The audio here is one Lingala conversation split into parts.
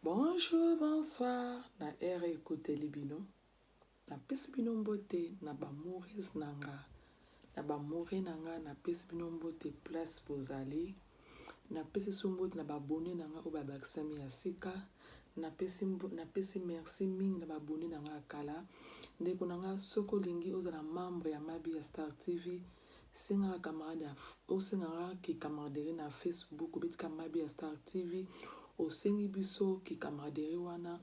Bonjour, bonsoir na heure ekoteli bino. Napesi bino mbote na ba moures na nga. Na ba moures na nga napesi bino mbote place bozali. Napesi so mbote na ba abonnes na nga oyo babakisami ya sika. Napesi napesi merci mingi na ba abonnes na nga ya kala. Ndeko na nga soki olingi ozala membre ya Mabi ya Star TV, sengaka camarade ya osengaka ki camaraderie na Facebook obetika Mabi ya Star TV osengi biso ki camaraderie wana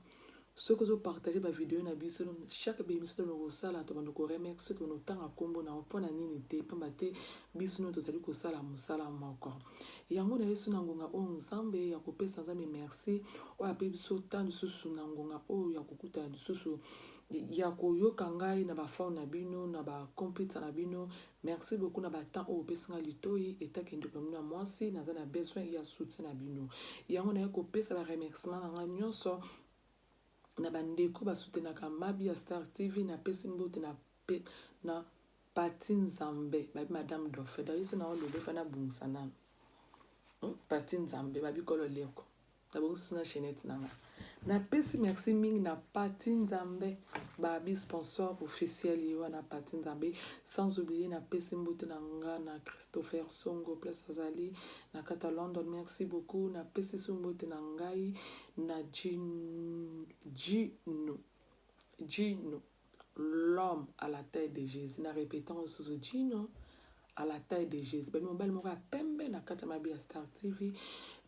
soki ozo partager ba video na biso chaque émission tobanda kosala tobanda ko remercier tobanda kotanga nkombo na yo mpo na nini te pamba te biso nio tozali kosala mosala moko yango na yesu na ngonga oyo nzambe ya kopesa nzambe merci oyo ape biso temps lisusu na ngonga oyo ya kokutana lisusu ya koyoka ngai na ba phone na bino na ba computer na bino. Merci beaucoup na ba temps oyo opesi ngai litoi etaki ndeko na bino ya mwasi. Naza na besoin ya soutien na bino, yango naye kopesa ba remerciement na ngai nyonso na bandeko basoutenaka Mabi ya Star TV. Napesi mbote na, na Pati Nzambe babi Madame Dauphin dayoso na oloba efa nabongisa nano. Pati Nzambe babi kolo leko nabongisi na chaînette na nga. Napesi merci mingi na Pati Nzambe babi sponsor officiel ye wana Pati Nzambe. Sans oublier, napesi mbote na nga na Christopher Songo place azali na kati ya London, merci beaucoup. Napesi so mbote na ngai na Gino Gino, l'homme à la taille de Jésus. Na répétant lisusu, Gino à la taille de Jésus babi mobali moko ya pembe na kati ya Mabi ya Star TV.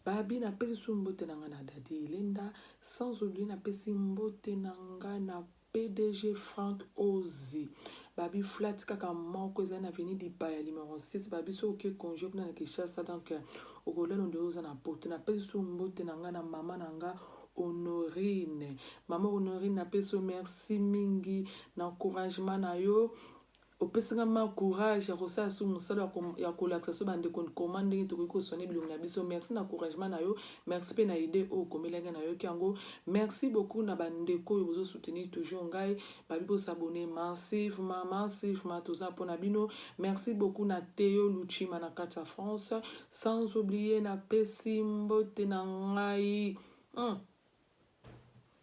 Babi napesi so mbote na ngai na Dadi Ilenda. Sans oublier, napesi mbote na ngai na PDG Frank Ozi babi flat kaka moko ezali na avenue Dipaya numéro 6. Babi soki oke congé kuna na Kinshasa, donc okolala nde oza na poto. Napesi so mbote na ngai na mama na nga Honorine, mama Honorine, napesi yo merci mingi na encouragement na yo. Opesi nga ma courage ya kosala so mosala ya kolakisa so bandeko koma ndenge tokoki kosoigner bilongi na biso. Merci na encouragement na yo, merci mpe na idée oyo okomelaki, nayoki yango. Merci beaucoup na bandeko oyo bozosoutenir toujours ngai. Babi bos'abonner massivement, massivement, toza mpona bino. Merci beaucoup na Teo Luchima na kati ya France. Sans oublier, napesi mbote na ngai.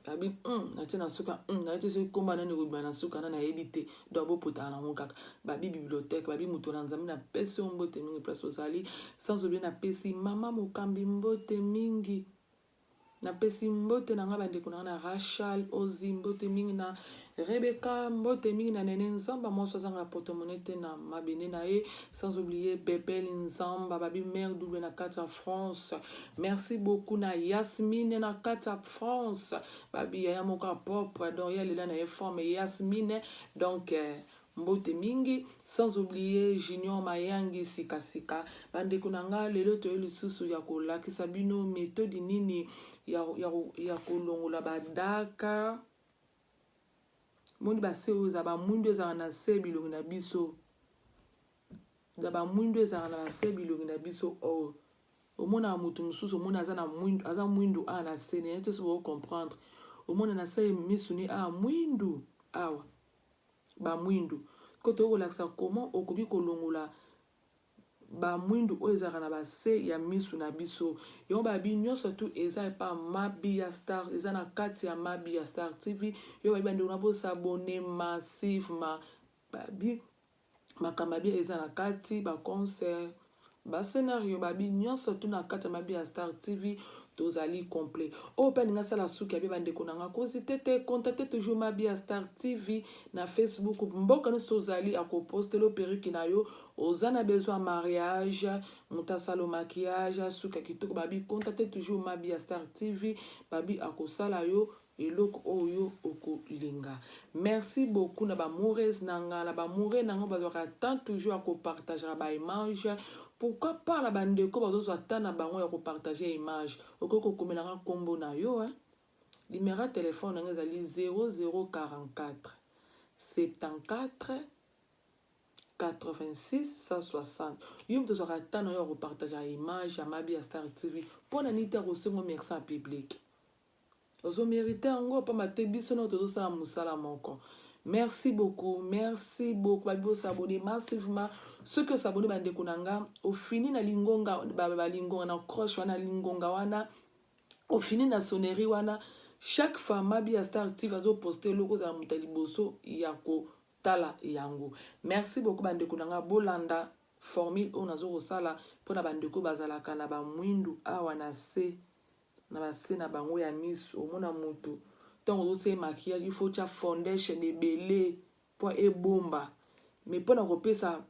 Babi natie na suka naye te soki komba nani kobima na suka na nayebi te, donc bopotaka nango kaka. Babi bibliothèque, babi moto na Nzambe, napesi yo mbote mingi place ozali. Sans oublier, napesi mama mokambi mbote mingi. Napesi mbote na ngai bandeko na ngai na Rachel Ozi, mbote mingi na Rebeka, mbote mingi na Nene Nzamba, mwasi azanga porte-monnaie te na mabende na ye. Sans oublier Bebel Nzamba babi mare double na kati ya France. Merci beaucoup na Yasmine na kati ya France, babi yaya moko ya propre, donc ye alela na ye forme Yasmine, donc mbote mingi. Sans oublier Junior Mayangi sikasika. Bandeko na nga, lelo toye lisusu ya kolakisa bino méthode nini ya kolongola badaka moni base oyo eza bamwindu ezalaka na se bilongi na biso, na bamwindu ezalaka na base bilongi na biso oyo. Omonaka motu mosusu, omona aza na mwindu, aza mwindu awa na se naye te. So bocomprendre, omona na se misu ni awa mwindu, awa bamwindu ko. Toyei kolakisa comment okoki kolongola bamwindu oyo ezalaka na base ya misu na biso. Yango babi nyonso tu eza epa Mabi ya Star, eza na kati ya Mabi ya Star TV. Yo babi bandeko na bos'abonner massivement. Babi makambo abi eza na kati, baconcert, bascénario, babi nyonso tu na kati ya Mabi ya Star TV, tozali complet. Oyo mpe alingi asala suki ya bandeko na nga, kozite te, contacte toujours Mabi ya Star TV na Facebook. Mboka nyonso tozali, akopostela perruque na yo. Oza na besoin mariage, moto asala maquillage, asuki ya kitoko, babi contacte toujours Mabi ya Star TV. Babi akosala yo eloko oyo okolinga. Merci beaucoup na bamoures na nga, na bamoure na nga bazwaka temps toujours ya kopartagera baimage. Pourquoi pas na bandeko bazozwa temps na bango ya kopartager image, okoki kokomela nga nkombo na yo, hein? Numéro ya telefone na nga ezali 0044 74 86 160. Yo moto ozwaka temps na yo ya kopartager image ya Mabi ya Star TV, mpo na nini te akosengo merci en public? Ozomérite yango pamba te biso nao tozosala mosala moko. Merci beaucoup, merci beaucoup. Babi bos'abonner massivement. Soki os'abonner, bandeko na nga, ofini na lingonga, balingonga na croche wana, lingonga wana. Ofini na sonnerie wana, chaque fois Mabi ya Star TV azo poste eloko, ozala moto ya liboso ya kotala yango. Merci beaucoup bandeko na nga, bolanda formule oyo nazo kosala mpona bandeko bazalaka na bamwindu awa na se na base na bango ya miso. Omona moto ntango ozosala maquillage, il faut tia foundation ebele mpo ebomba, mais mpona kopesa,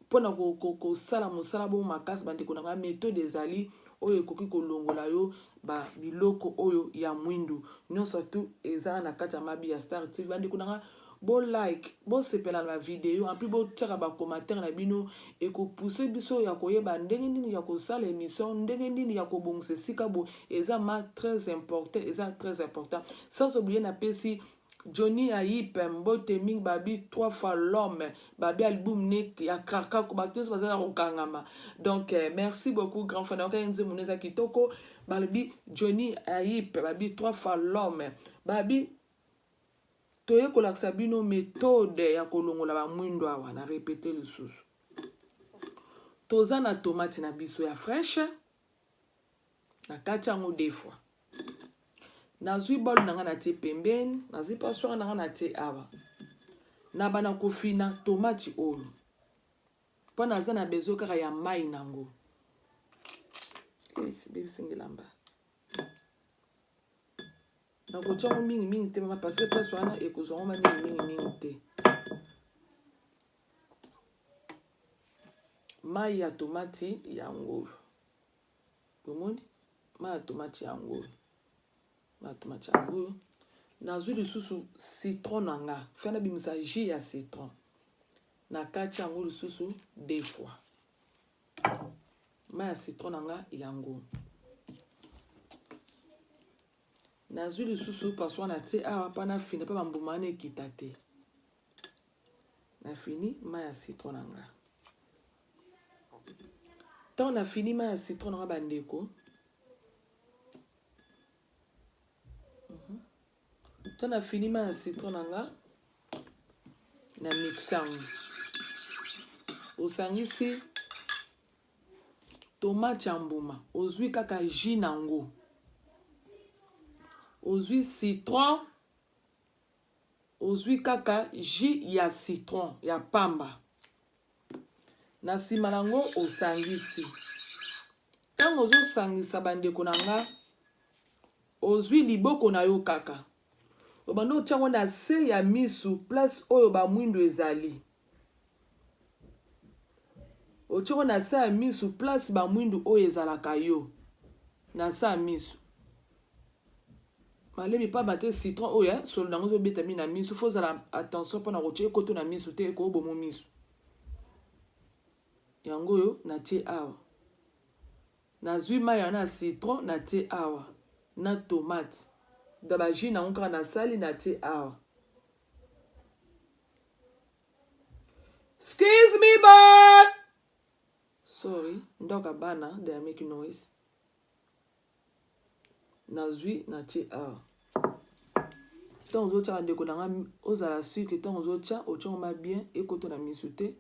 mpona kosala mosala bongo makasi, bandeko na ngai, méthode ezali oyo ekoki kolongola yo ba biloko oyo ya mwindu nyonso. Tu eza na kati ya Mabi ya Star TV. Bandeko na ngai, bolike, bosepela na bavideo, en plus botiaka bacommentaire na bino, ekopousse biso ya koyeba ndenge nini ya kosala émission, ndenge nini ya kobongisa esika bo eza ma très important, eza très important. Sans oublier, napesi Johnny Ayipe mbote mingi, babi trois fois l'homme, babi album ne ya krakako, bato nyonso baza na kokangama. Donc merci beaucoup, grand frère. Nayoka ye nzembo no eza kitoko. Balobi Johnny Ayipe, babi trois fois l'homme, babi toye kolakisa bino méthode ya kolongola bamwindo awa. Na répéter lisusu, toza na tomate na biso ya fraîche na kati yango deux fois. Nazwi bol na ngai, natie pembeni, nazwi passoire na ngai, natie awa, na bana kofina tomate oyo mpo naza na besoin kaka ya mai nango. Bebisengelamba nakotia yango mingimingi te mama, parce que place wana ekozwa yango ma mingimingi te. Mai ya tomati yango oyo, bomoni mai ya tomati yango oyo, mai ya tomati yango oyo. Nazwi lisusu citron na nga, fe nabimisa jus ya citron na kati yango lisusu deux fois. Mai ya citron na nga yango. Nazwi lisusu passoire, na tie awa mpa nafina mpe bambuma wana ekita te. Nafini mai ya citron na nga. Ntango nafini mai ya citron na nga, bandeko, ntango nafini mai ya citron na nga, na mixe yango. Osangisi tomate ya mbuma, ozwi kaka jus nango, ozwi citron, ozwi kaka jus ya citron ya pamba. Na nsima nango osangisi. Ntango ozosangisa, bandeko na nga, ozwi liboko na yo kaka, obanda otia yango na se ya misu, place oyo bamwindo ezali. Otia yango na se ya misu, place bamwindu oyo ezalaka yo na se ya misu. Malemi pamba te, citron oyo solo nango ezobeta mi na misu. Faut ozala attention mpona kotia ekoto na misu te, ekobomo misu. Yango oyo natie awa, nazwi mai wana ya citron, natie awa na tomate da bajus nango kaka nasali, natie awa. Excuse me, boy, sorry, ndoka bana, they are making noise. Nazwi, natie awa. Ntango ozotia, bandeko na nga, ozala suke. Ntango ozotia, otia yango ma bien, ekota na misu te.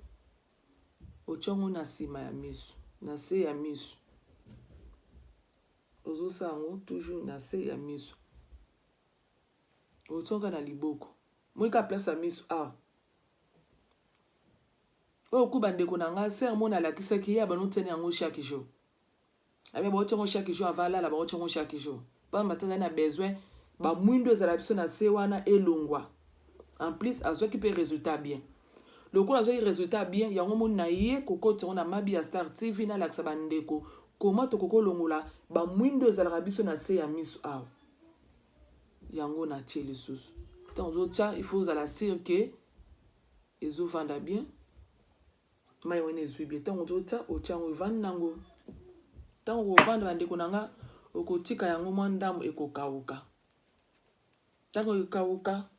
Otia yango na nsima ya misu, na se ya misu. Ozosala yango toujours na se ya misu. Otiaka na liboko moika place ya misu awa. Oyo ku, bandeko na nga, sœur mona alakisaki ye, abana otiani yango chaque jour, abe baotia yango chaque jour avant alala, baotia yango chaque jour pamba te azali na besoin bamwindo ezala biso na se wana elongwa. En plus azwaki mpe résultat bien. Lokola azwaki résultat bien, yango moni na ye kokotisa yango na Mabi ya Star TV, nalakisa bandeko koma tokoki kolongola bamwindo ezalaka biso na se ya miso awa. Yango natie lisusu. Ntango ozotya, il faut ozala sûr que ezovanda bien, mai wana ezwi bien. Ntango ozotya, otya yango, evandi nango. Ntango okovanda, bandeko na nga, okotika yango mwa ndambo, ekokauka. Ntango ekauka,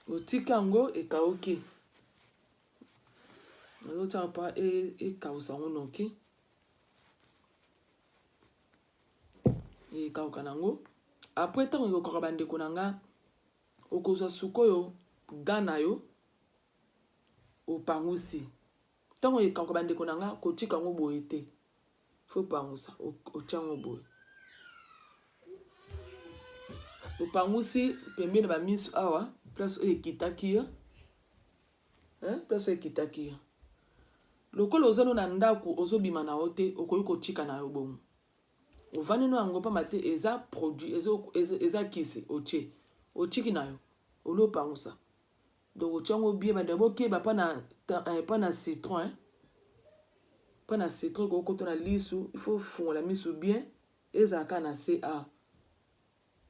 Otika yango ekauki, ozotiaka mpa ekausa yango noki, ekauka nango. Après, ntango ekokauka, bandeko na nga, okozwa sikoyo gant na yo, opangusi. Ntango ekauka, bandeko na nga, kotika yango boye te, faut pangusa, otia yango boye. Opangusi pembeni ba misu awa, place oyo ekitaki yo, hein? Place oyo ekitaki yo, lokola oza no na ndako, ozobima na yo te, okoki kotika na yo bongo, ovandi no yango, pamba te eza produit, eza kisi. Otie, otiki na yo, olopangusa. Donc otia yango bien. Bandeko, bokeba mpa na citron, hein? Mpa na citron ekokota na lisu, il faut fungola misu bien, ezalaka na se a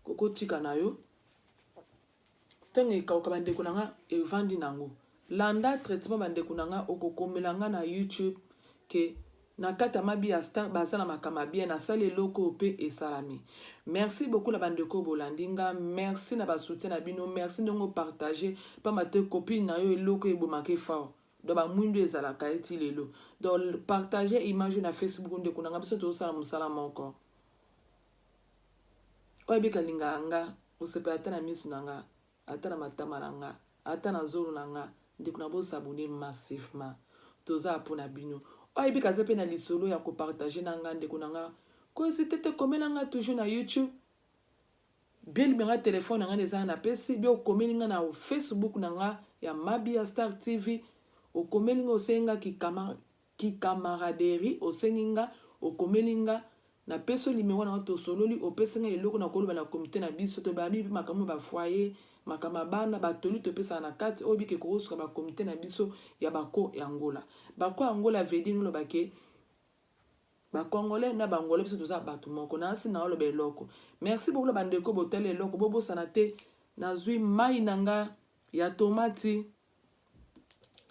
kokotika na yo. Ntango ekauka, bandeko na nga, evandi nango, landa traitement. Bandeko na nga, okokomela nga na YouTube ke na kati ya Mabi ya Star baza na makambo ya bien, nasali eloko oyo mpe esalami. Merci beaucoup na bandeko bolandi nga, merci na basoutien na bino, merci ndenge opartage, pamba te copine na yo eloko ebomaka efort. Donc bamwindu ezalaka eti lelo. Donc partage image na Facebook, ndeko na nga, biso tozosala mosala moko. Oyo ebika alingaka nga, osepela ata na miso na nga, ata na matama na nga, ata na zolo na nga. Ndeko na, bos'abonner massivement, toza mpona bino. Oyo ayebika aza mpe na lisolo ya kopartage na nga, ndeko na nga, kohésiter te, komela nga toujours na YouTube. Bien, numéro ya telefone na nga eza, napesi bi, okomeli nga na Facebook na nga ya Mabi ya Star TV, okomeli nga, osengi nga kicamaraderie, osengi nga, okomeli nga, napesi yo numéro na nga, tosololi, opesi nga eloko na koloba na komite na biso. Tobabi mpe makambo bafoyer, makambo ya bana, batoli topesaka na kati oyo bike kokosuka bakomite na biso ya bako ya Ngola. Bako ya Ngola vedi ngoloba ke Bacongolais na Bangolais, biso toza bato moko. Na nsi na oloba eloko. Merci beaucoup na bandeko botali eloko. Bobosana te, nazwi mai na nga ya tomati,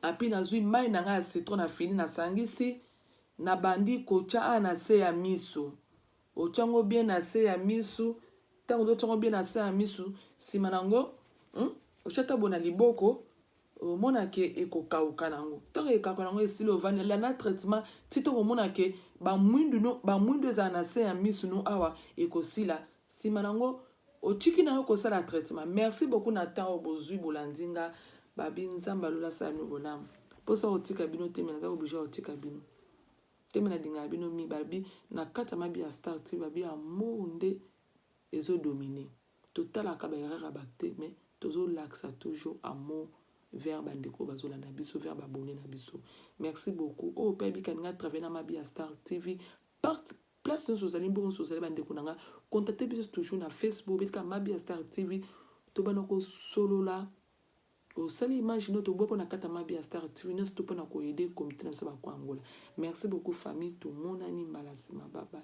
api nazwi mai na nga ya citron, na fini, nasangisi, nabandi kotya awa na se ya miso. Otyango bien na se ya misu. Ntango ozotyango bien na se ya misu, nsima nango, otya ta bo na liboko, omona ke ekokauka nango. Ntango ekauka nango, esili, ovandi, landa traitement ti tokomona ke bamwindu no, bamwindu ezala na se ya misu no awa ekosila. Nsima nango otiki na yo kosala traitement. Merci beaucoup na temps oyo bozwi, bolandi nga. Babi Nzambe alola asala bino bolamu. Mposa kotika bino te, me naza obligé kotika bino te, me nalingaka bino mi. Babi na kati ya Mabi ya Star ti babi amour nde ezodomine. Totalaka baerreur ya bato te, mais tozolakisa toujours amour vers bandeko bazolanda biso, vers baabonnés na biso. Merci beaucoup. Oyo mpe ayebika ninga travaille na Mabi ya Star TV, part place nyonso ozali, mbongo nyonso ozali, bandeko na nga, contacte biso toujours na Facebook, betika Mabi ya Star TV, tobanda kosolola. Osali image no, tobwako na kati ya Mabi ya Star TV nyonso to mpona koaider komite na biso bakwangola. Merci beaucoup famille, tomonani mbala nsima, babai.